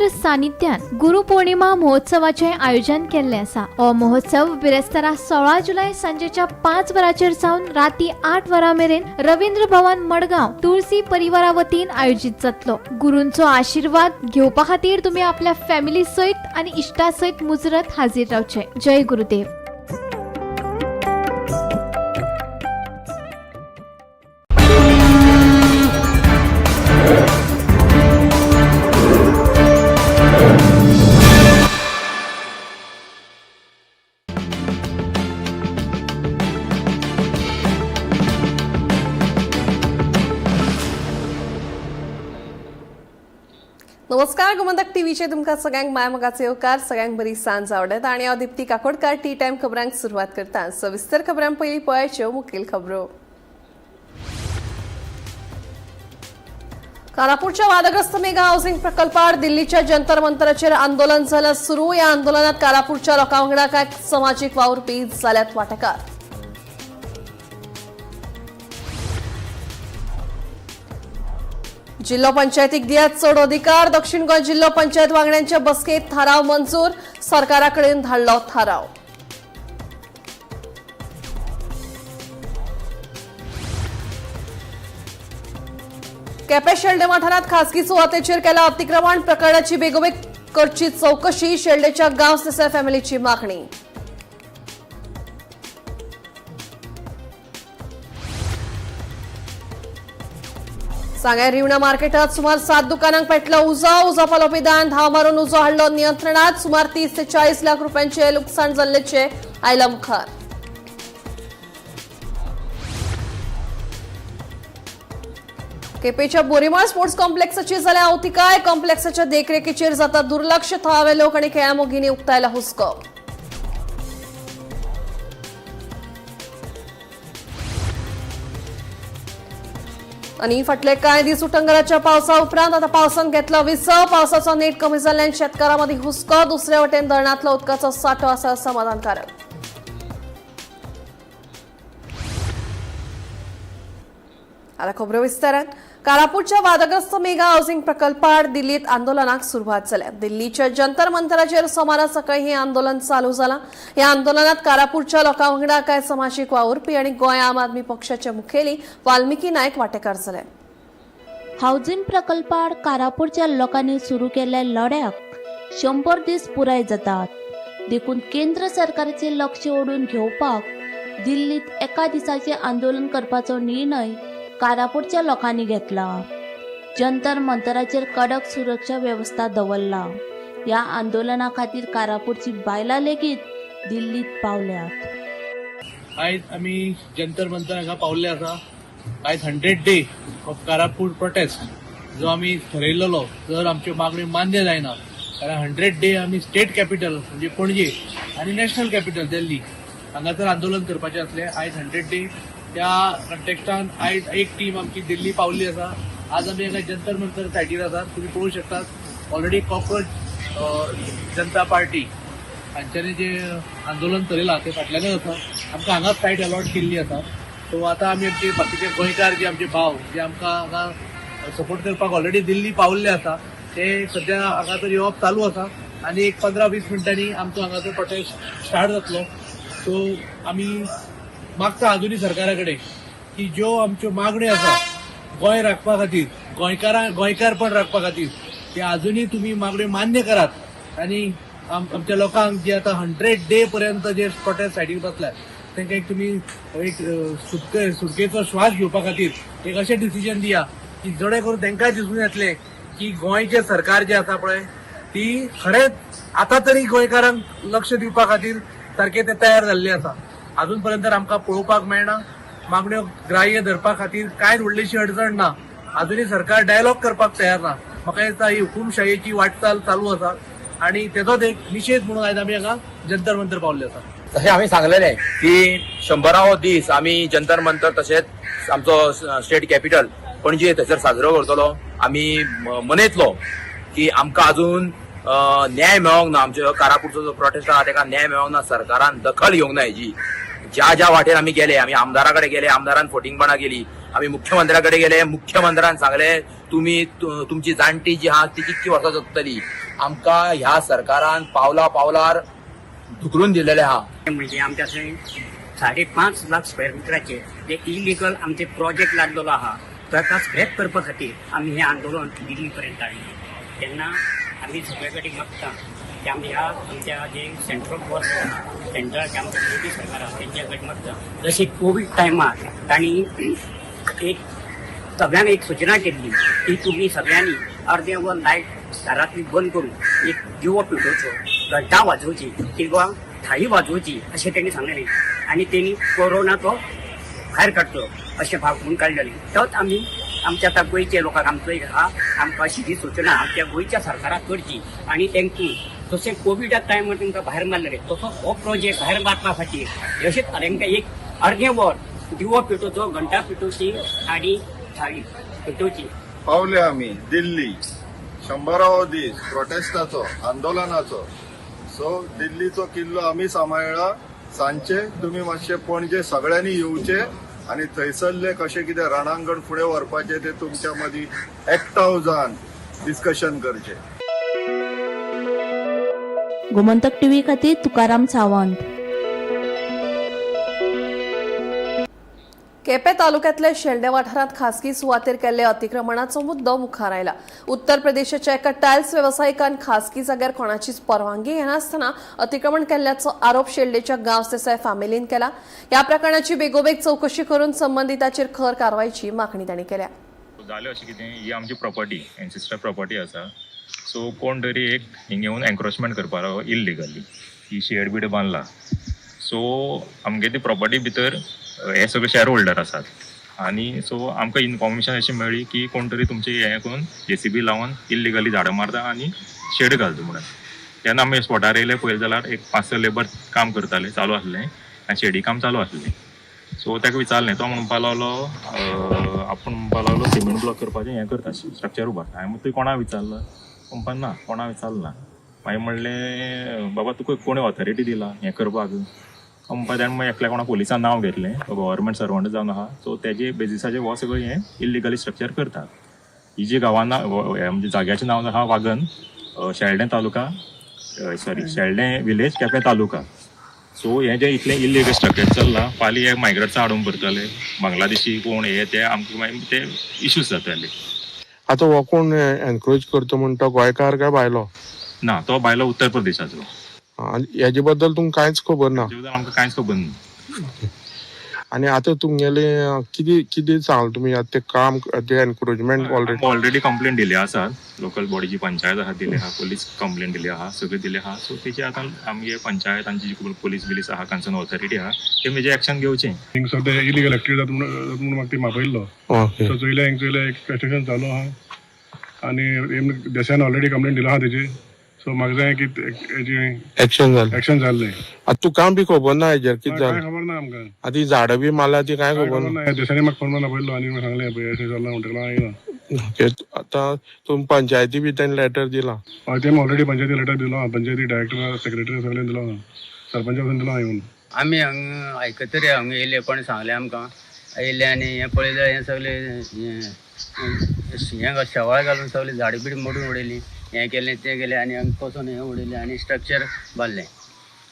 सानिध्यान गुरुपौर्णिमा महोत्सवाचें आयोजन केल्लें आसा. हो महोत्सव बिरेस्तारा 16 जुलय सांजेच्या 5 वरांचेर सावन राती 8 वरां मेरेन रवींद्र भवन मडगांव तुळसी परिवारा वतीन आयोजीत जातलो. गुरूंचो आशिर्वाद घेवपा खातीर तुमी आपल्या फॅमिली सयत आनी इश्टा सयत मुजरत हाजीर रावचे. जय गुरुदेव. नमस्कार, गोमंतक टीव्हीचे तुमकां सगळ्यांक मायमोगाचो येवकार. सगळ्यांक बरी सांज आवडत आनी हांव दीप्ती काकोडकार टी टायम खबरांक सुरवात करता. सविस्तर खबरां पयलीं पळयाच्यो मुखेल खबरो. कारापूरच्या वादग्रस्त मेगा हाऊसिंग प्रकल्पार दिल्लीच्या जंतर मंतराचेर आंदोलन जालां सुरू. ह्या आंदोलनात कारापूरच्या लोकां वांगडा कांय समाजीक वावुरपी जाल्यात वांटेकार. जिल्हो पंचायतीक दियात चड अधिकार. दक्षिण गोंय जिल्हो पंचायत वांगड्यांच्या बसकेत थाराव मंजूर. सरकाराकडेन धाडलो थाराव. केपें शेल्डे वाठारांत खासगी सुवातेचेर केला अतिक्रमण. प्रकरणाची बेगोबेग करची चौकशी. शेल्डेच्या गांवस देसाय फॅमिलीची मागणी. सांग्यार रिवणा मार्केटात सुमार 7 दुकानांक पेटलो उजो. उजो पालोवपी दान धांव मारून उजो हाडलो नियंत्रणात. सुमार 30 ते 40 लाख रुपयांचे लुकसाण जाल्ल्याचे आयला मुखार. केपेच्या बोरीमाळ स्पोर्ट्स कॉम्प्लेक्साची जाल्या आवतिकाय. कॉम्प्लेक्साच्या देखरेखीचेर जाता दुर्लक्ष. थळावे लोक आनी खेळामोगींनी उक्तायला हुस्को. आनी फाटले कांय दीस उटंगराच्या पावसा उपरांत आता पावसान घेतला विसव. पावसाचो नेट कमी जाल्ल्यान शेतकारां मदीं हुस्को. दुसऱ्या वटेन धरणांतलो उदकाचो सांठो आसा समाधानकारक. आता खबरो विस्तारान. कारापूरच्या वादग्रस्त मेगा हाऊसिंग प्रकल्पार दिल्लीत आंदोलनाक सुरवात जाल्या. दिल्लीच्या जंतर मंतराचेर सोमारा सकाळी हें आंदोलन चालू जालां. ह्या आंदोलनात कारापूरच्या लोकां वांगडा कांय समाजीक वावुरपी आनी गोंय आम आदमी पक्षाचे मुखेली वाल्मिकी नायक वांटेकार जाले. हाऊसिंग प्रकल्पार कारापूरच्या लोकांनी सुरू केल्ल्या लढ्याक 100 दीस पुराय जातात. देखून केंद्र सरकाराचे लक्ष ओडून घेवपाक दिल्लीत एका दिसाचें आंदोलन करपाचो निर्णय कारापूरच्या लोकांनी घेतला. जंतर मंतराचेर कडक सुरक्षा वेवस्था दवरला. ह्या आंदोलना खातीर कारापूरची बायलां लेगीत दिल्लीत पावल्यात. आयज आमी जंतर मंतर हांगा पावल्ले आसा. आयज 100 डे ऑफ कारापूर प्रोटेस्ट जो आमी थरयल्लो, जर आमच्यो मागण्यो मान्य जायना जाल्यार 100 डे आमी स्टेट कॅपिटल म्हणजे पणजे आनी नॅशनल कॅपिटल दिल्ली हांगासर आंदोलन करपाचें आसलें. आयज 100 डे, त्या कंटेक्स्टान आयज एक टीम आमची दिल्ली पावल्ली आसा. आज आमी हांगा जंतर मंतर सायटीर आसात. तुमी पळोवंक शकतात, ऑलरेडी कॉक्रोच जनता पार्टी हांच्यांनी जे आंदोलन चलयलां ते फाटल्यानच आसा. आमकां हांगाच सायट अलॉट केल्ली आसा. सो आतां आमी आमचे बाकीचे गोंयकार जे आमचे भाव जे आमकां हांगा सपोर्ट करपाक ऑलरेडी दिल्ली पावल्ले आसा, ते सद्या हांगासर येवप चालू आसा आनी एक 15-20 मिनटांनी आमचो हांगासर प्रोटेस्ट स्टार्ट जातलो. सो आमी मागता अजुनूय सरकारा कडेन की ज्यो आमच्यो मागण्यो आसा गोंय राखपा खातीर, गोंयकारां गोंयकारपण राखपा खातीर, ते अजुनूय तुमी मागण्यो मान्य करात आनी आमच्या लोकांक जे आतां 100 डे पर्यंत जे प्रोटेस्ट सायडीक बसल्यात तांकां एक तुमी एक सुटकेचो श्वास घेवपा खातीर एक अशें डिसिजन दिया की जेणे करून तांकांय दिसून येतलें की गोंयचें सरकार जें आसा पळय ती खरेंच आतां तरी गोंयकारांक लक्ष दिवपा खातीर सारकें ते तयार जाल्ले आसा. अजून पर्यंत आमकां पळोवपाक मेळना. मागण्यो ग्राह्य धरपा खातीर कांयच व्हडलीशी अडचण ना. अजुनूय सरकार डायलॉग करपाक तयार ना. म्हाका दिसता ही हुकुमशायेची वाटचाल चालू आसा आनी तेजोच एक निशेध म्हणून आयज आमी हांगा जंतर मंतर पावल्ले आसा. तशें आमी सांगलेलें की 100वो दीस आमी जंतर मंतर तशेंच आमचो स्टेट कॅपिटल पणजे थंयसर साजरो करतलो. आमी मनयतलो की आमकां अजून न्याय मेळोंक ना. आमचो कारापूरचो जो प्रोटेस्ट आहा तेका न्याय मेळोंक ना. सरकारान दखल घेवंक ना हेजी. ज्या ज्या वाटेन आमी गेले, आमी आमदारा कडेन गेले, आमदारान फटींगपणां केली. आमी मुख्यमंत्र्या कडेन गेले. मुख्यमंत्र्यान सांगले तुमी तुमची जाणटी जी आहा ती कितकी वर्सां जगतली. आमकां ह्या सरकारान पावला पावलार धुकलून दिलेलें आहा. म्हणजे आमच्या थंय 5.5 लाख स्क्वेअर मिटराचे जे इलिगल आमचे प्रोजेक्ट लागलेलो आहा ताका स्क्रॅप करपा खातीर आमी हें आंदोलन दिल्ली पर्यंत हाडलें. तेन्ना आमी सगळे कडेन मागता की आमी ह्या आमच्या जे सेंट्रल गव्हर्मेंट आहा, सेंट्रल आमच्या मोदी सरकार आहा तेंच्या कडेन मागता, जशें कोवीड टायमार तांणी एक सगळ्यांक एक सुचना केल्ली की तुमी सगळ्यांनी अर्दें वर लायट घरांतली बंद करून एक दिवो पेटोवचो, घंटा वाजोवची किंवा थाळी वाजोवची अशें तेणी सांगलेलें आनी तेणी कोरोनाचो भायर काडचो अशें भाग म्हणून काडलेलें. तोच आमी आमच्या आतां गोंयच्या लोकांक आमचो एक आहा, आमकां अशी ही सुचना आमच्या गोंयच्या सरकाराक करची आनी तांकां जशें कोविडा टायमार तांकां भायर मारलेलें तसो हो प्रोजेक्ट भायर मारपा खातीर अशें तांकां एक अर्दें वर दिवो पेटोवचो, घंटा पेटोवची आनी थाळी पेटोवची. पावले आमी दिल्ली 100वो दीस प्रोटेस्टाचो, आंदोलनाचो. सो दिल्लीचो किल्लो आमी सांबाळ्ळा. सांजचे तुमी मातशे पणजे सगळ्यांनी येवचे आनी थंयसरले कशें कितें रणांगण फुडें व्हरपाचें तें तुमच्या मदीं एकठांय जावन डिस्कशन करचें. गोमंतक टीव्ही खातीर तुकाराम सावंत. केपें तालुक्यांतल्या शेल्डें वाठारांत खासगी सुवातेर केल्ले अतिक्रमणाचो मुद्दो मुखार आयला. उत्तर प्रदेशाच्या एका टायल्स वेवसायिकान खासगी जाग्यार कोणाचीच परवानगी घेनासतना अतिक्रमण केल्ल्याचो आरोप शेल्डेच्या गांवस देसाय फॅमिलीन केला. ह्या प्रकरणाची बेगोबेग चवकशी करून संबंदिताचेर खर कारवायची मागणी तांणी केल्या. जालें अशें कितें, ही आमची प्रॉपर्टी, एन्सिस्टर प्रॉपर्टी आसा. सो कोण तरी एक हिंग येवन एन्क्रोचमेंट करपा लागलो इल्लिगली, ही शेड बीड बांदला. सो आमगे ती प्रॉपर्टी भितर हे सगळे शेअर होल्डर आसात आनी सो आमकां इन्फॉर्मेशन अशी मेळ्ळी की कोण तरी तुमचे हें करून जेसीबी लावन इल्लिगली झाडां मारता आनी शेड घालता म्हणून. तेन्ना आमी स्पॉटार येयले पळयलें जाल्यार एक 5-6 लेबर काम करताले, चालू आसलें आनी शेडी काम चालू आसलें. सो ताका विचारलें, तो म्हणपा लागलो आपूण म्हणपा लागलो सिमेंट ब्लॉक करपाचें हें करता, स्ट्रक्चर उबारता. हांवें तुवें कोणा विचारलां? म्हणपा ना, कोणा विचारलें ना. मागीर म्हणलें बाबा तुका कोणें ऑथॉरिटी दिला हें करपाक? म्हणपा ताणें मागीर एकल्या कोणा पोलिसान नांव घेतलें, तो गव्हर्मेंट सर्वंट जावन आहा. सो तेजे बेजिसाचेर हो सगळें हें इल्लिगली स्ट्रक्चर करतात. ही जी गांवां म्हणजे जाग्याचें नांव आहा wagon, Sheldem taluka, sorry Sheldem village, Quepem taluka. So हें जें इतलें इल्लीगल स्ट्रक्चर चल्लां, फाल्यां हे मायग्रंट्सां हाडून भरतले, बांगलादेशी कोण हे ते आमकां मागीर ते इश्यूज जातले. आतां हो कोण एनक्रोच करता म्हण तो गोंयकार काय भायलो? ना, तो भायलो उत्तर प्रदेशाचो. आनी हेजे बद्दल तुमकां कांयच खबर ना? तेजे बद्दल आमकां कांयच खबर ना. आनी आतां तुमगेले कितें कितें सांगलां तुमी आतां तें काम तें एनक्रोचमेंट ऑलरेडी ऑलरेडी कंप्लेन दिली आसा, लोकल बॉडीची पंचायत आहा दिली आहा, पोलीस कंप्लेन दिली आहा, सगळें दिलें आहा. सो तेजे आतां आमगे पंचायत आमची जी पोलीस बिलीस आहा, कन्सर्न ऑथॉरिटी आहा, ते मेजेर एक्शन घेवचें. हिंग सद्या इलिगल एक्टिविटी जाता म्हणून म्हाका ती मापयल्लो. ओके. सो चोयलें, हिंग चोयलें, एक कन्स्ट्रक्शन चालू आहा आनी देशान ऑलरेडी कंप्लेन दिला आहा तेजी. सो म्हाका जाय की हेजी एक्शन जालें, एक्शन जाल्लें. आतां तुका बी खबर ना हेजेर कितें कांय जालें? खबर ना आमकां. आतां हीं झाडां बी मारल्या ती कांय कांय खबर खबर ना? ना. देशांनी म्हाका फोन मारून आपयल्लो आनी म्हाका सांगलें पळय अशें चल्लां म्हणटकच हांव येयलो. ओके, आतां तुमी पंचायती बी तांणी लेटर दिलां? हय, ते ऑलरेडी पंचायती लेटर दिलो आहा, पंचायती डायरेक्टर सेक्रेटरी सगळ्यांनी दिलो आहा, सरपंचा पासून दिलो आहा येवन. आमी हांगा आयकतरी हांगा येयले, कोणें सांगलें आमकां, येयले आनी हें पळयलें, हें सगळें हें शेवाळ घालून सगळीं झाडां बिड मोडून उडयलीं, हें केलें तें केलें आनी हांगा कसोन हें उडयलें आनी स्ट्रक्चर बांदलें.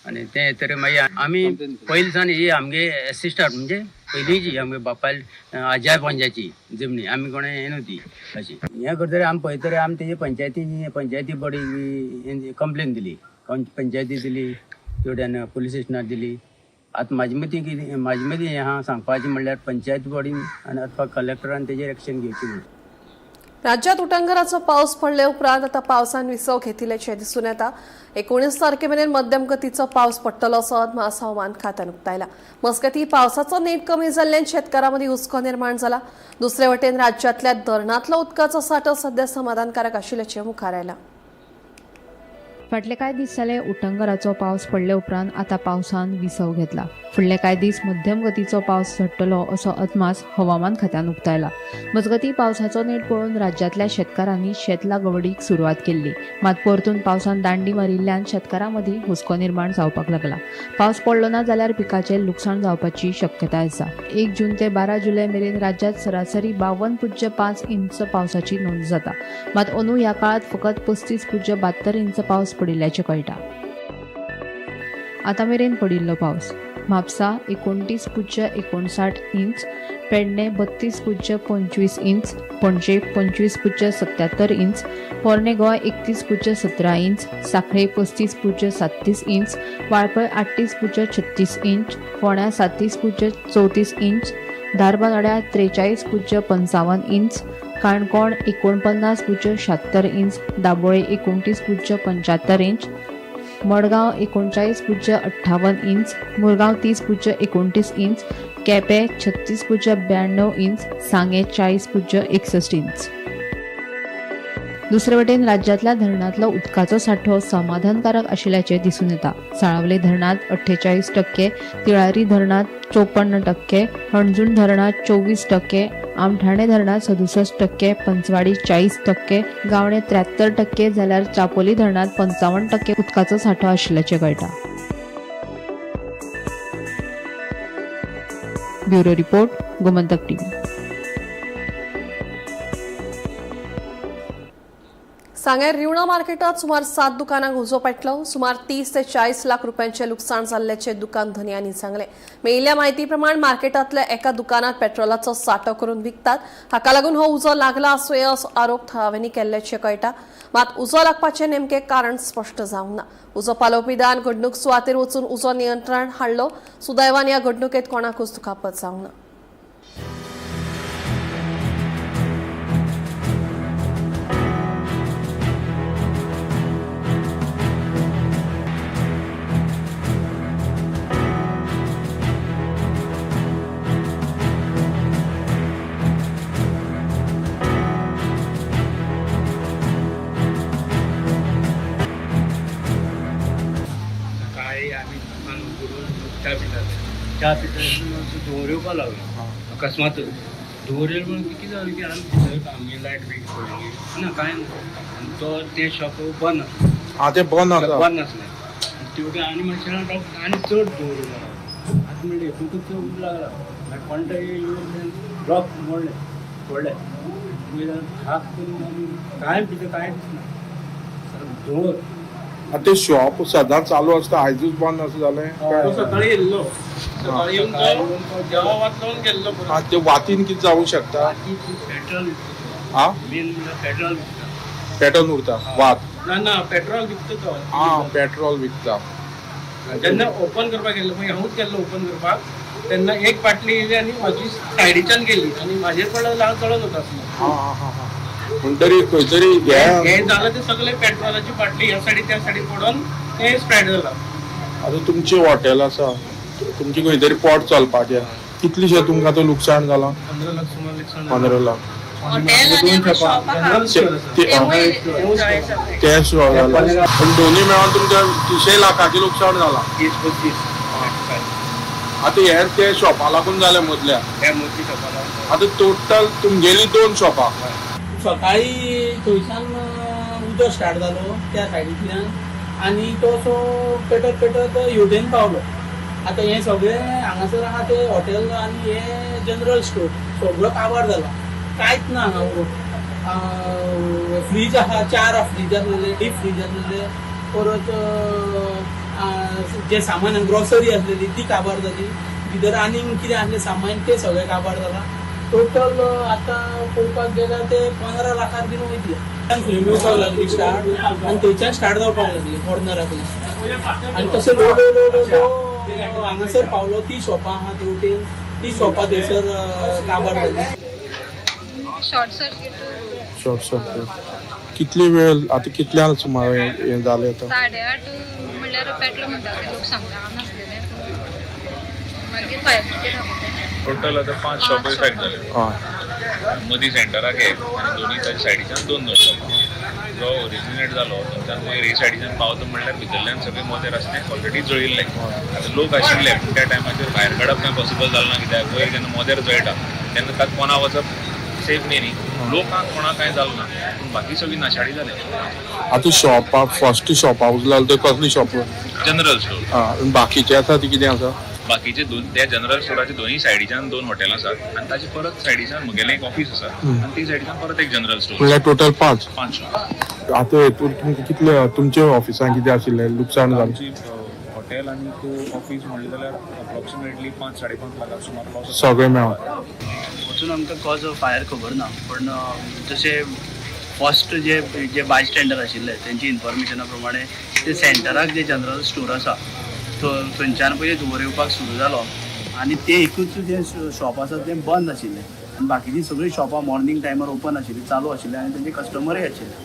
आनी तें तरी मागीर आमी पयलीं सावन ही आमगे एसिस्टंट म्हणजे पयलींची आमगे बापायल आज्या पंजाची जमनी आमी कोणें हें न्हू ती अशी हें करतरी आमी पळयतरी आमी तेजी पंचायती बॉडी कंप्लेन दिली, पंचायती दिली, तेवट्यान पुलीस स्टेशनार दिली. आतां म्हाजे मतीं कितें, म्हाजे मदीं हें आहा सांगपाचें म्हणल्यार पंचायत बॉडीन आनी अथवा कलेक्टरान तेजेर एक्शन घेवची म्हणून. राज्यात उटंगराचो पावस पडले उपरांत आता पावसान विसव घेतिल्ल्याचें दिसून येता. 19 तारखे मेरेन मध्यम गतीचो पावस पडटलो असो अदमास हवामान खात्यान उक्तायला. मजगतीं पावसाचो नेट कमी जाल्ल्यान शेतकारां मदीं हुस्को निर्माण जाला. दुसरे वटेन राज्यांतल्या धरणांतलो उदकाचो सांठो सध्या समाधानकारक आशिल्ल्याचें मुखार आयलां. फाटले कांय दीस जाले उटंगराचो पावस पडले उपरांत आतां पावसान विसव घेतला. फुडले कांय दीस मध्यम गतीचो पावस झडटलो असो अदमास हवामान खात्यान उक्तायला. मजगतीं पावसाचो नेट पळोवन राज्यांतल्या शेतकारांनी शेत लागवडीक सुरवात केल्ली. मात परतून पावसान दांडी मारिल्ल्यान शेतकारां मदीं हुस्को निर्माण जावपाक लागला. पावस पडलो ना जाल्यार पिकाचें लुकसाण जावपाची शक्यताय आसा. 1 जून ते 12 जुलय मेरेन राज्यांत सरासरी 52.5 इंच पावसाची नोंद जाता. मात अंदू ह्या काळांत फकत 35.72 इंच पावस पडिल्ल्याचें कळटा. आतां मेरेन पडिल्लो पावस: Mapusa 29.59 inch, Pernem 32.25 inch, Panaji 25.77 inch, पोरणे Goa 31.17 inch, Sanquelim 35.37 inch, Valpoi 38.36 inch, फोंड्या 37.34 इंच, धारबांदोड्या 43.55 inch, Canacona 49.76 inch, Dabolim 29.75 inch, Margao 39.58 inch, Mormugao 30.29 inch, Quepem 36.92 inch, Sanguem 40.61 inch. दुसरे वटेन राज्यांतल्या धरणांतलो उदकाचो सांठो समाधानकारक आशिल्ल्याचें दिसून येता. साळावले धरणांत 48%, तिळारी धरणांत 54%, हणजूण धरणांत 24%, आमठाणे धरणांत 67%, पंचवाडी 40%, गावणे 73% जाल्यार चापोली धरणांत 55% उदकाचो सांठो आशिल्ल्याचें कळटा. Bureau report, Gomantak TV. सांगें रिवणा मार्केटात सुमार 7 दुकानांक उजो पेटलो. सुमार 30 ते 40 लाख रुपयांचे लुकसाण जाल्ल्याचें दुकान धनयांनी सांगलें. मेळिल्ल्या म्हायती प्रमाण मार्केटांतल्या एका दुकानात पेट्रोलाचो सांठो करून विकतात. हाका लागून हो उजो लागला आसूं असो आरोप थळाव्यांनी केल्ल्याचें कळटा. मात उजो लागपाचें नेमकें कारण स्पश्ट जावंक ना. उजो पालोवपी दळान घडणूक सुवातेर वचून उजो नियंत्रण हाडलो. सुदैवान ह्या घडणुकेंत कोणाकूच दुखापत जावंक ना. सकाळी आमी दुकान उगडून च्या पितात. च्या पितात धुंवर येवपाक लागलो अकस्मात. धुंवर येयलो म्हणून कितें जालें की आमी भितर आमगे लायट बी पडली ना कांय ना. आनी तो तें शॉप बंद आसलें. आं, तें बंद आसा. बंद आसलें तेवटेन आनी मातशें आनी चड धुंवर येवपाक लागलो. आतां म्हणलें हितूंतच उब लागला. मागीर कोण तरी येवन ब्लॉक मोडलें फोडलें. मागीर खाक करून आमी कांय भितर कांय दिसना, धुंवर. आतां ते शॉप सदांच चालू आसता, आयजूच बंद आसा जालें? सकाळी येयल्लो, सकाळी येवन तो देवा वात लावन गेल्लो. आं, ते वातीन कितें जावूंक शकता? पेट्रोल आं, मेन म्हणल्यार पेट्रोल विकता. पेट्रोल उरता वात? ना ना, पेट्रोल विकता तो. आं, पेट्रोल विकता. जेन्ना ओपन करपाक गेल्लो पळय, हांवूच गेल्लो ओपन करपाक, तेन्ना एक बाटली येयली आनी म्हाजी सायडीच्यान गेली आनी म्हाजेर पडलो, हांव चडत वता आसलो. आं आं आं, म्हणटरी खंय तरी हे जालां ते सगळे पेट्रोलाची बाटली ह्या सायडी त्या सायडी पडोन ते स्प्रेड जाला. आतां तुमचें हॉटेल आसा, तुमचें खंय तरी पोट चलपाचें, कितलेशें तुमकां आतां लुकसाण जालां? 15 लाख सुमार लुकसाण. 15 लाख. ते पण दोन्ही मेळून तुमच्या 30 लाखाचें लुकसाण जालां. 30-35. आतां हे ते शॉपा लागून जालें मदल्या. आतां टोटल तुमगेली 2 शॉपां. सकाळी थंयच्यान उजो स्टार्ट जालो त्या सायडींतल्यान आनी तो असो पेटत पेटत हेवटेन पावलो. आतां हें सगळें हांगासर आहा तें हॉटेल आनी हें जनरल स्टोर सगळो काबार जाला, कांयच ना हांगा उरूंक. फ्रीज आहा, 4 फ्रीज आसलेले, डीप फ्रीज आसलेले, परत जें सामान ग्रॉसरी आसलेली ती काबार जाली, भितर आनीक कितें आसलें सामान तें सगळें काबार जालां. टोटल आतां पळोवपाक गेल्यार ते 15 लाखार बीन वयतले. फ्लेम येवपाक लागली स्टार्ट आनी थंयच्यान स्टार्ट जावपाक लागली कॉर्नराकून आनी तशें लो लो लो लो लो हांगासर पावलो. ती शॉपां आहा तेवटेन, ती शॉपां थंयसर काबार जाली. Short circuit. Short circuit कितली वेळ आतां कितल्यांक सुमार हें जालें आतां? 8:30 म्हणल्यार पेटलो म्हणटा ते लोक सांगता, हांव नासलेलें. मागीर फायर ब्रिगेड आपयलें. टोटल आतां 5 शॉप इफेक्ट जाले. हय. मदीं सेंटराक एक आनी दोनी ताच्या सायडीच्यान 2 2 शॉपां. जो ओरिजिनेट जालो थंयच्यान वयर हे सायडीच्यान पावता म्हणल्यार भितरल्यान सगळे मोदेर आसा तें ऑलरेडी जळिल्लें. आतां लोक आशिल्ले पूण त्या टायमाचेर भायर काडप कांय पॉसिबल जालें ना, कित्याक वयर जेन्ना मोदेर जळटा तेन्ना ताका कोणा वचप सेफ न्ही न्ही. लोकांक कोणाक कांय जालें ना पूण बाकी सगळी नाशाडी जाले. आतां शॉपा फर्स्ट शॉपा उजलाल ते कसली शॉप? General store. आं, बाकीचे आसा ती कितें आसा? बाकीचे दोन त्या जनरल स्टोराचे दोनूय सायडीच्यान दोन हॉटेल आसात आनी ताचे परत सायडीच्यान म्हगेलें एक ऑफीस आसा आनी ते सायडीच्यान परत एक जनरल स्टोर. म्हणल्यार टोटल 5? 5 शॉप. आतां हेतून तुमकां कितले तुमच्या ऑफिसान कितें आशिल्लें लुकसाण जालें? आमची हॉटेल आनी ऑफीस म्हणलें जाल्यार अप्रॉक्सिमेटली 5-5.5 लाखां सुमार लॉस. सगळें मेळोन. अजून आमकां कॉज ऑफ फायर खबर ना, पण जशें फर्स्ट जे जे बाय स्टँडर आशिल्ले तेंची इन्फॉर्मेशना प्रमाणे ते सेंटराक जे जनरल स्टोर आसा थंयच्यान पयलीं धुंवर येवपाक सुरू जालो आनी ते एकूच जें शॉप आसा तें बंद आशिल्लें आनी बाकीचीं सगळीं शॉपां मॉर्निंग टायमार ओपन आशिल्लीं, चालू आशिल्लीं आनी तेंचे कस्टमरय आशिल्ले.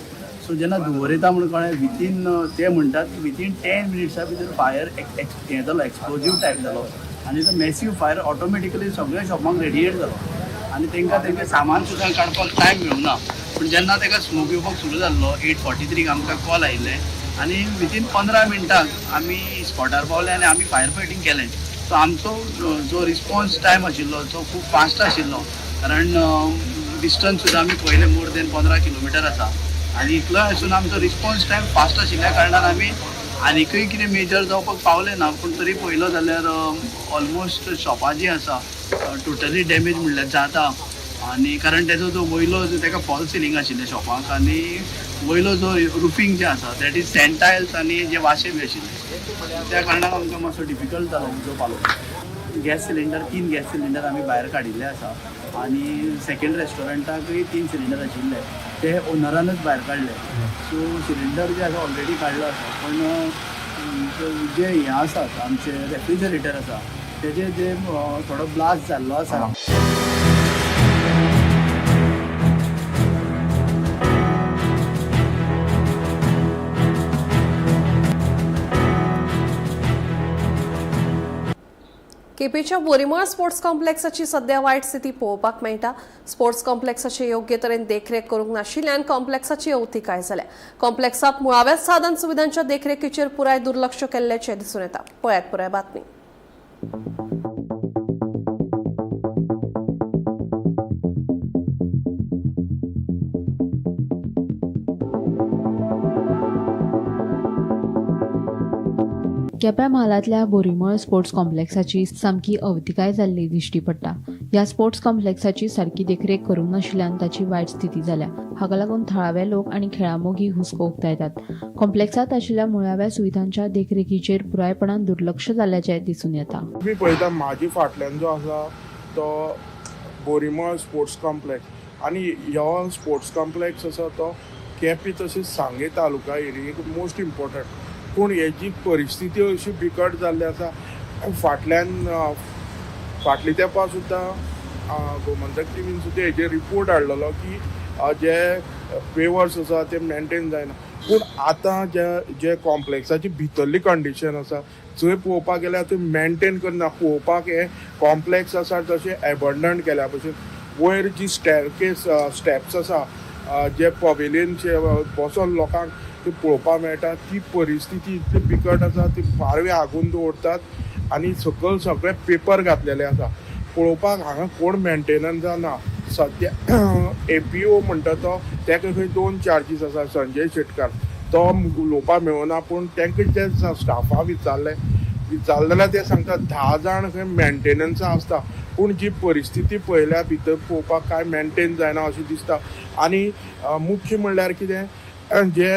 सो जेन्ना धुंवर येता म्हणून कळ्ळें विथीन ते म्हणटात की विथीन 10 मिनिट्सां भितर फायर हें जालो, एक्सप्लोजीव टायप जालो आनी तो मॅसीव फायर ऑटोमॅटिकली सगळ्या शॉपांक रेडिएट जालो आनी तांकां तेंचें सामान सुद्दां काडपाक टायम मेळूंक ना. पूण जेन्ना ताका स्मोक येवपाक सुरू जाल्लो 8:43 आमकां कॉल आयिल्लें आनी विथीन 15 मिनटांक आमी स्पॉटार पावले आनी आमी फायर फायटींग केलें. सो आमचो जो रिस्पॉन्स टायम आशिल्लो तो खूब फास्ट आशिल्लो, कारण डिस्टन्स सुद्दां आमी पळयलें मोर देन 15 किलोमिटर आसा आनी इतलोय आसून आमचो रिस्पॉन्स टायम फास्ट आशिल्ल्या कारणान आमी आनीकय कितें मेजर जावपाक पावले ना. पूण तरी पळयलो जाल्यार ऑलमोस्ट शॉपां जीं आसा टोटली डॅमेज म्हणल्यार जाता आनी कारण तेजो जो वयलो जो ताका फॉल सिलींग आशिल्लें शॉपाक आनी वयलो जो रुफींग जें आसा that is sand tiles आनी जे वाशे बी आशिल्ले त्या कारणान आमकां मातसो डिफिकल्ट जालो उजो पालोवपाक. गॅस सिलिंडर 3 गॅस सिलिंडर आमी भायर काडिल्ले आसा आनी सेकेंड रेस्टॉरंटाकय 3 सिलिंडर आशिल्ले ते ओनरानच भायर काडले. सो सिलिंडर जे आसा ऑलरेडी काडलो आसा, पण जे हें आसात आमचे रेफ्रिजरेटर आसा तेजे जे थोडो ब्लास्ट जाल्लो आसा. केपेंच्या बोरीमळ स्पोर्ट्स कॉम्प्लेक्साची सध्या वायट स्थिती पळोवपाक मेळटा. स्पोर्ट्स कॉम्प्लेक्साची योग्य तरेन देखरेख करूंक नाशिल्ल्यान कॉम्प्लेक्साची अवतिकाय जाल्या. कॉम्प्लेक्सांत मुळाव्या साधन सुविधांच्या देखरेखीचेर पुराय दुर्लक्ष केल्ल्याचें दिसून येता. पळयात पुराय बातमी. केप्यां म्हालांतल्या बोरीमळ स्पोर्ट्स कॉम्प्लेक्साची सामकी अवतिकाय जाल्ली दिश्टी पडटा. ह्या स्पोर्ट्स कॉम्प्लेक्साची सारकी देखरेख करूंक नाशिल्ल्यान ताची वायट स्थिती जाल्या. हाका लागून थळावे लोक आनी खेळामोगी हुस्को उक्तायतात. कॉम्प्लेक्सांत आशिल्ल्या मुळाव्या सुविधांच्या देखरेखीचेर पुरायपणान दुर्लक्ष जाल्ल्याचें दिसून येता. तुमी पळयता म्हाजे फाटल्यान जो आसा तो बोरीमळ स्पोर्ट्स कॉम्प्लेक्स आनी हो स्पोर्ट्स कॉम्प्लेक्स आसा तो केपें तशेंच सांगें तालुका एरियेक मोस्ट इम्पोर्टंट. पूण हेजी परिस्थिती अशी बिकट जाल्ली आसा. फाटल्यान फाटल्या तेंपा सुद्दां गोमंतक टिवीन सुद्दां हेजेर रिपोर्ट हाडलेलो की जे पेवर्स आसा ते मेनटेन जायना. पूण आतां जे जे कॉम्प्लेक्साची भितरली कंडिशन आसा थंय पळोवपाक गेल्यार थंय मेनटेन करना. पळोवपाक हें कॉम्प्लेक्स आसा तशें एबंडन केल्या भशेन वयर जी स्टॅरकेस स्टेप्स आसा जे पवेलियनचे बसोन लोकांक ती पळोवपाक मेळटा ती परिस्थिती इतली बिकट आसा. ती पारवे हागून दवरतात आनी सकयल सगळे पेपर घातलेले आसा. पळोवपाक हांगा कोण मेंटेनन्स ना. सद्या APO म्हणटा तो ताका खंय 2 चार्जीस आसा. संजय शेटकार तो उलोवपाक मेळना, पूण तांकां जे स्टाफा विचारलें जाल्यार ते सांगता 10 जाण खंय मेंटेनन्सा आसता. पूण जी परिस्थिती पळयल्या भितर पळोवपाक कांय मेंटेन जायना अशें दिसता. आनी मुख्य म्हणल्यार कितें जे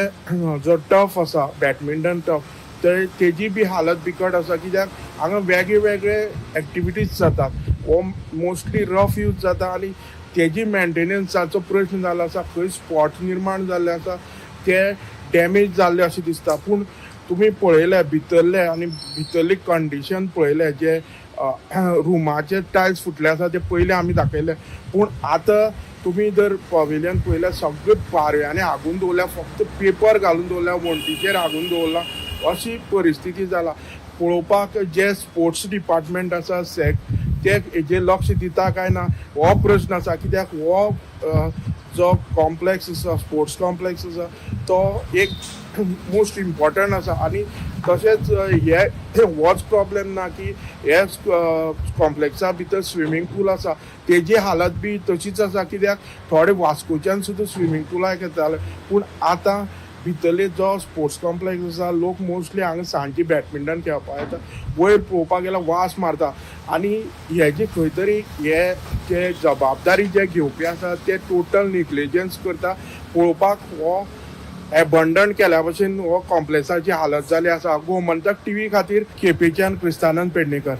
जो टफ आसा बॅडमिंटन टफ तर तेजी बी हालत बिकट आसा. कित्याक हांगा वेगळे वेगळे एक्टिविटीज जातात, हो मोस्टली रफ यूज जाता आनी तेजी मेंटेनन्साचो प्रश्न जाल्लो आसा. खंय स्पॉट निर्माण जाल्ले आसा ते डॅमेज जाल्ले अशें दिसता. पूण तुमी पळयले भितरले आनी भितरली कंडिशन पळयले जे रुमाचे टायल्स फुटले आसा ते पयले आमी दाखयले. पूण आतां तुमी जर पवेलियन पळयल्यार सगळे पारव्यांनी हागून दवरल्या, फक्त पेपर घालून दवरल्या, वण्टीचेर हागून दवरला अशी परिस्थिती जाला. पळोवपाक जे स्पोर्ट्स डिपार्टमेंट आसा सॅक ते हेजेर लक्ष दिता काय ना हो प्रश्न आसा. कित्याक हो जो कॉम्प्लेक्स आसा, स्पोर्ट्स कॉम्प्लेक्स आसा, तो एक मोस्ट इम्पॉर्टंट आसा. आनी तशेंच हे होच प्रॉब्लेम ना की हे कॉम्प्लेक्सा भितर स्विमींग पूल आसा तेजी हालत बी तशीच आसा, कित्याक थोडे वास्कोच्यान सुद्दां स्विमींग पुलाक येताले, पूण आतां भितरले जो स्पोर्ट्स कॉम्प्लेक्स आसा लोक मोस्टली हांगा सांजची बॅडमिंटन खेळपाक येता, वयर पळोवपाक गेल्यार वास मारता. आनी हेजे खंय तरी हे जे जबाबदारी जे घेवपी आसा ते टोटल निग्लिजन्स करता. पळोवपाक हो एबंडन केल्या भशेन हो कॉम्प्लेक्साची हालत जाली आसा. गोमंतक टीव्ही खातीर केपेंच्यान क्रिस्तानंद पेडणेकर.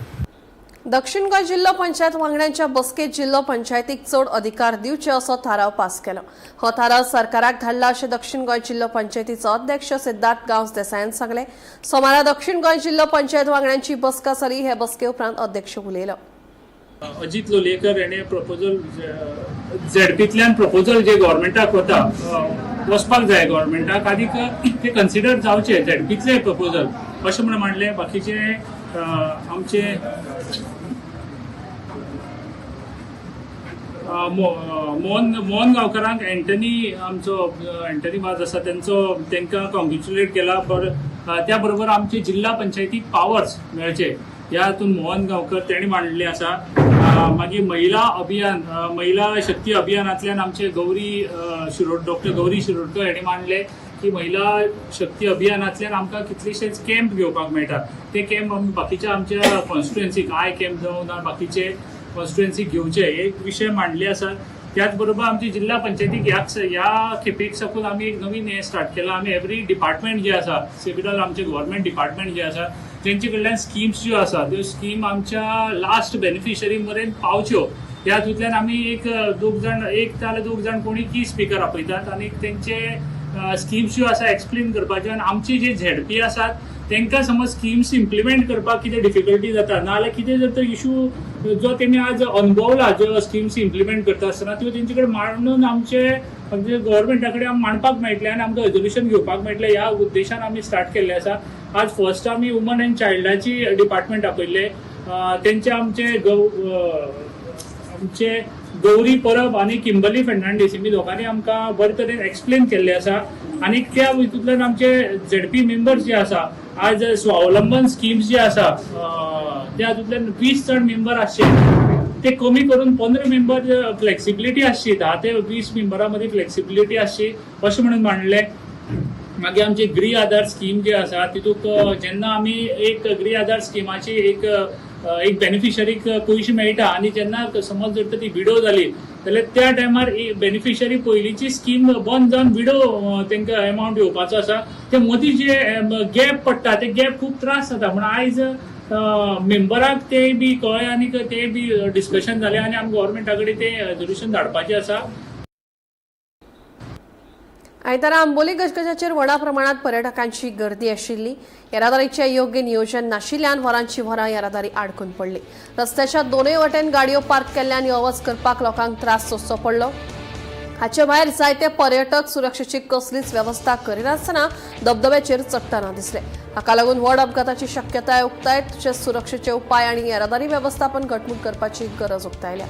दक्षिण गोंय जिल्लो पंचायत वांगड्यांच्या बसकेत जिल्लो पंचायतीक चड अधिकार दिवचे असो थाराव पास केलो. हो थाराव सरकाराक धाडला अशें दक्षिण गोंय जिल्लो पंचायतीचो अध्यक्ष सिद्धार्थ गांवस देसायान सांगलें. सोमारा दक्षिण गोंय जिल्लो पंचायत वांगड्यांची बसका जाली. हे बसके उपरांत अध्यक्ष उलयलो. अजित लोलयेकर हेणे प्रपोजल झेडपींतल्यान प्रपोजल जे गव्हर्मेंटाक वता वचपाक जाय गव्हर्मेंटाक, आनीक ते कन्सिडर जावचे झेडपींतले प्रपोजल अशें म्हणून मांडलें. बाकीचे आमचे मोहन गांवकरांक एंटनी आमचो एंटनी वाज आसा तेंचो तांकां कॉंग्रेच्युलेट केला. त्या बरोबर आमचे जिल्हा पंचायतीक पावर्स मेळचे ह्या हातून मोहन गांवकर तेणी मांडलें आसा. मागीर महिला अभियान, महिला शक्ती अभियानांतल्यान आमचे गौरी डॉक्टर गौरी शिरोडकर हेणी मांडले की महिला शक्ती अभियानांतल्यान आमकां कितलेशेच कॅम्प घेवपाक मेळटा. ते कॅम्प आमी बाकीच्या आमच्या कॉन्स्टिट्युएन्सीक I camp जावं ना बाकीचे कॉन्स्टिट्युएन्सीक घेवचे एक विशय मांडले आसा. त्याच बरोबर आमची जिल्हा पंचायतीक ह्या खेपेक साकून आमी एक नवीन हें स्टार्ट केलां. आमी एवरी डिपार्टमेंट जे आसा सेबिडल आमचे गव्हर्मेंट डिपार्टमेंट जे आसा तेंचे कडल्यान स्किम्स ज्यो आसा त्यो स्कीम आमच्या लास्ट बेनिफिशरी मेरेन पावच्यो ह्या हातूंतल्यान आमी एक जाल्यार दोग जाण कोणी की स्पिकर आपयतात आनी तेंचे स्किम्स ज्यो आसा एक्सप्लेन करपाच्यो. आनी आमची जे झेडपी आसात तांकां समज स्किम्स इम्प्लिमेंट करपाक कितें डिफिकल्टी जाता नाजाल्यार कितें जर तो इशू जो तेमी आज अनुभवला ज्यो स्किम्स इम्प्लिमेंट करता आसतना त्यो तेंचे कडेन मांडून आमचे गव्हर्मेंटा कडेन मांडपाक मेळटलें आनी आमकां रेजोल्युशन घेवपाक मेळटलें ह्या उद्देशान आमी स्टार्ट केल्लें आसा. आज फर्स्ट आमी वुमन अँड चायल्डाची डिपार्टमेंट आपयल्ले. तेंचे आमचे आमचे गौरी परब आनी किंबली फेर्नांडीस हेमी दोगांनी आमकां बरे तरेन एक्सप्लेन केल्लें आसा. आनी त्या हितूंतल्यान आमचे झेडपी मेंबर्स जे आसा आज स्वावलंबन स्किम्स जे आसा त्या हातूंतल्यान 20 जाण मेंबर आसचे ते कमी करून 15 मेंबर फ्लेक्सिबिलिटी आसची, 10 ते 20 मेंबरां मदीं फ्लेक्सिबिलिटी आसची अशें म्हणून मांडलें. मागीर आमची गृह आधार स्कीम जी आसा तितूंत जेन्ना आमी एक गृह आधार स्किमाची एक बेनिफिशरीक पयशे मेळटा आनी जेन्ना समज जर तर ती विडो जाली जाल्यार त्या टायमार बेनिफिशरी पयलींची स्कीम बंद जावन विडो तांकां एमावंट येवपाचो आसा. ते मदीं जे गॅप पडटा ते गॅप खूब त्रास जाता. म्हण आयज मेंबराक ते बी कळ्ळें आनी ते बी डिस्कशन जालें आनी आमी गव्हर्मेंटा कडेन ते रेजोल्युशन धाडपाचें आसा. आयतारा आंबोली गजगजाचेर व्हडा प्रमाणात पर्यटकांची गर्दी आशिल्ली. येरादारीचें योग्य नियोजन नाशिल्ल्यान वरांची वरां येरादारी आडकून पडली. रस्त्याच्या दोनूय वटेन गाडयो पार्क केल्ल्यान यो वच करपाक लोकांक त्रास सोंसचो पडलो. हाचे भायर जायते पर्यटक सुरक्षेची कसलीच वेवस्था करिनासतना धबधब्याचेर चडटना दिसले. हाका लागून व्हड अपघाताची शक्यताय उक्तायत तशेंच सुरक्षेचे उपाय आनी येरादारी वेवस्थापन घटमूट करपाची गरज उक्तायल्या.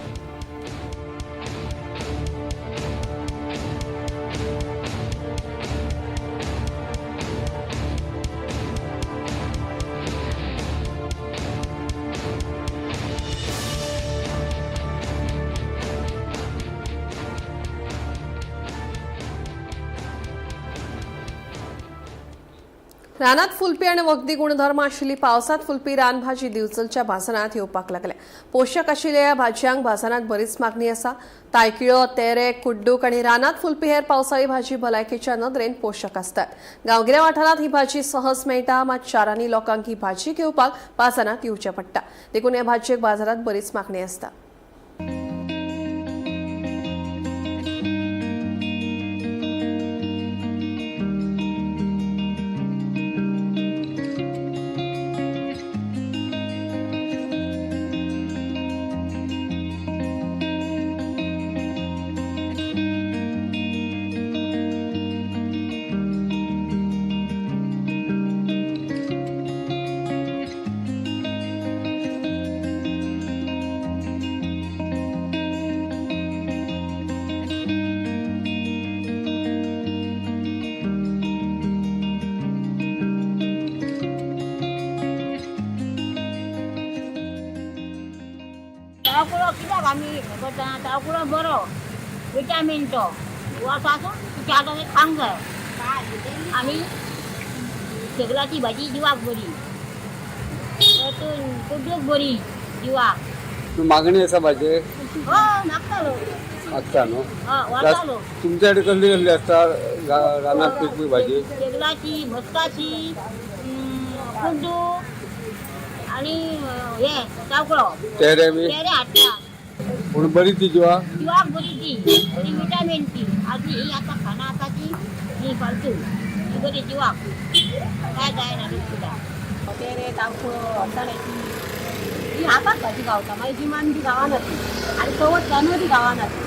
रानात फुलपी आनी वखदी गुणधर्म आशिल्ली पावसांत फुलपी रानभाजी दिवचलच्या बाजारांत येवपाक लागल्या. पोशक आशिल्ल्या ह्या भाजयांक बाजारांत बरीच मागणी आसा. तायकिळो, तेरे, कुड्डूक आनी रानात फुलपी हेर पावसाळी भाजी भलायकेच्या नदरेन पोशक आसतात. गांवगिऱ्या वाठारांत ही भाजी सहज मेळटा, मात शारांनी लोकांक ही भाजी घेवपाक बाजारांत येवचें पडटा. देखून ह्या भाजयेक बाजारांत बरीच मागणी आसता. तावकुळो कित्याक आमी हें करता? तावकुळो बरो विटामीन तो वर्सासून चार खावंक जाय. आनी शेगलाची भाजी जिवाक बरी, कुड्डूक बरी जिवाक. मागणी आसा भाजये? हय, मागता लोक. आसता न्हू? हय, व्हरता लोक. तुमच्या कडेन कसली कसली आसता रानांत पिकपी भाजी? शेगलाची, म्हस्काची, कुड्डूक आनी हे तावकळो. तेरे बी? तेरे हाडटा. पूण बरी ती जिवा? जिवाक बरी ती, बरी विटामीन ती. आजी ही आतां खाणां आतां ती ही फालतू, ही बरी जिवाक, काय जायना सुद्दां. तेरे, तावकळो, हळसाण्याची ही हातात भाजी गावता. मागीर गिमान बी गावना ती आनी चवथ जानुवारी गावना ती.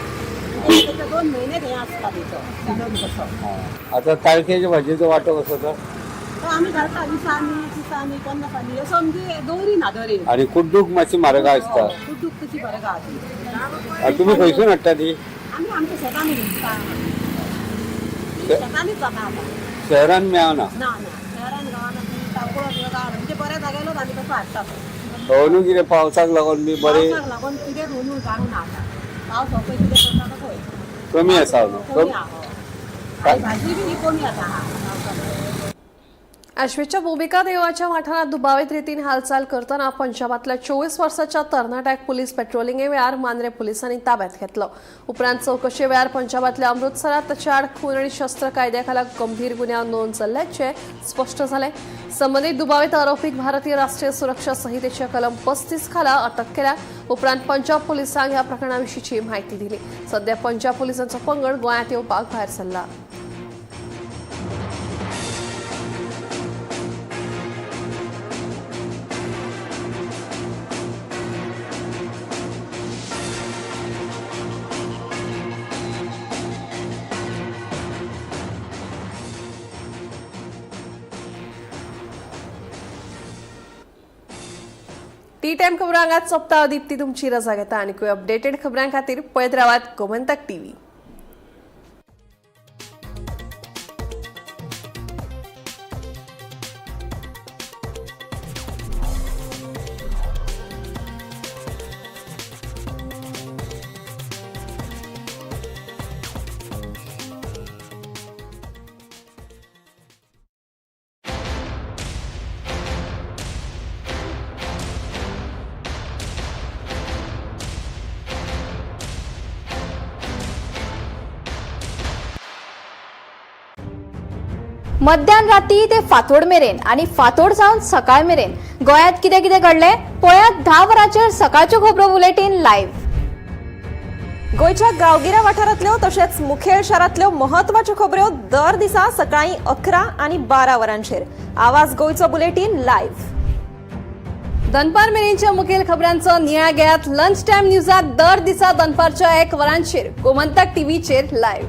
तेच्या 2 म्हयने हें आसता तेचो सिजन कसो. आता ताळख्याच्या भाजयेचो वांटो कसो तो? तो आमी घालता 20आंनी, 30आंनी, 50आंनी असो म्हणजे दवरिना दरेक. आनी कुड्डूक मातशी म्हारग आसता. कुड्डूक तशी म्हारग आसा. आनी तुमी खंयसून हाडटा ती? आमी आमच्या शेतांनी विकता. शेतांनीच जाता आतां. शहरान मेळना? ना ना, शहरान गावना ती. तावकळो बिवळो गावना म्हणजे बऱ्या जाग्यालोच आमी तसो हाडटा. अंदू कितें पावसाक लागून बी बरें? पावसाक लागून कितें रोवून काडून आतां पावस हो पळय कितें करता तो पळय. कमी आसा न्हू? कमी आहा. भाजी बी ही कमी आतां आहा पावसाक. आश्वेच्या भूमिका देवाच्या वाठारात दुबावीत रितीन हालचाल करतना पंजाबातल्या 24 वर्साच्या तरणाट्याक पुलीस पेट्रोलिंगे वेळार मांद्रे पोलिसांनी ताब्यात घेतलो. उपरांत चवकशे वेळार पंजाबातल्या अमृतसरात ताच्या आड खून आनी शस्त्र कायद्याखाला गंभीर गुन्यांव नोंद जाल्ल्याचें स्पश्ट जालें. संबंदीत दुबावीत आरोपीक भारतीय राष्ट्रीय सुरक्षा संहितेच्या कलम 35 खाला अटक केल्या. उपरांत पंजाब पोलिसांक ह्या प्रकरणाविशींची म्हायती दिली. सध्या पंजाब पोलिसांचो पंगड गोंयांत येवपाक भायर सरला. टी टायम खबरां हांगाच सोंपता. दीप्ती तुमची रजा घेता आनी अपडेटेड खबरां खातीर पळयत रावात गोमंतक टीव्ही. मध्यान राती ते फांतोड मेरेन आनी फांतोड जावन सकाळ मेरेन गोंयांत कितें कितें घडलें पळयात 10 वरांचेर सकाळच्यो खबरो बुलेटीन लायव्ह. गोंयच्या गांवगिऱ्या वाठारांतल्यो तशेंच मुखेल शारांतल्यो म्हत्वाच्यो खबऱ्यो दर दिसा सकाळीं 11 आनी 12 वरांचेर आवाज गोंयचो बुलेटीन लायव्ह. दनपार मेरेनच्या मुखेल खबरांचो नियाळ घेयात लंच टायम न्यूजात दर दिसा दनपारच्या 1 वरांचेर गोमंतक टीव्हीचेर लायव्ह.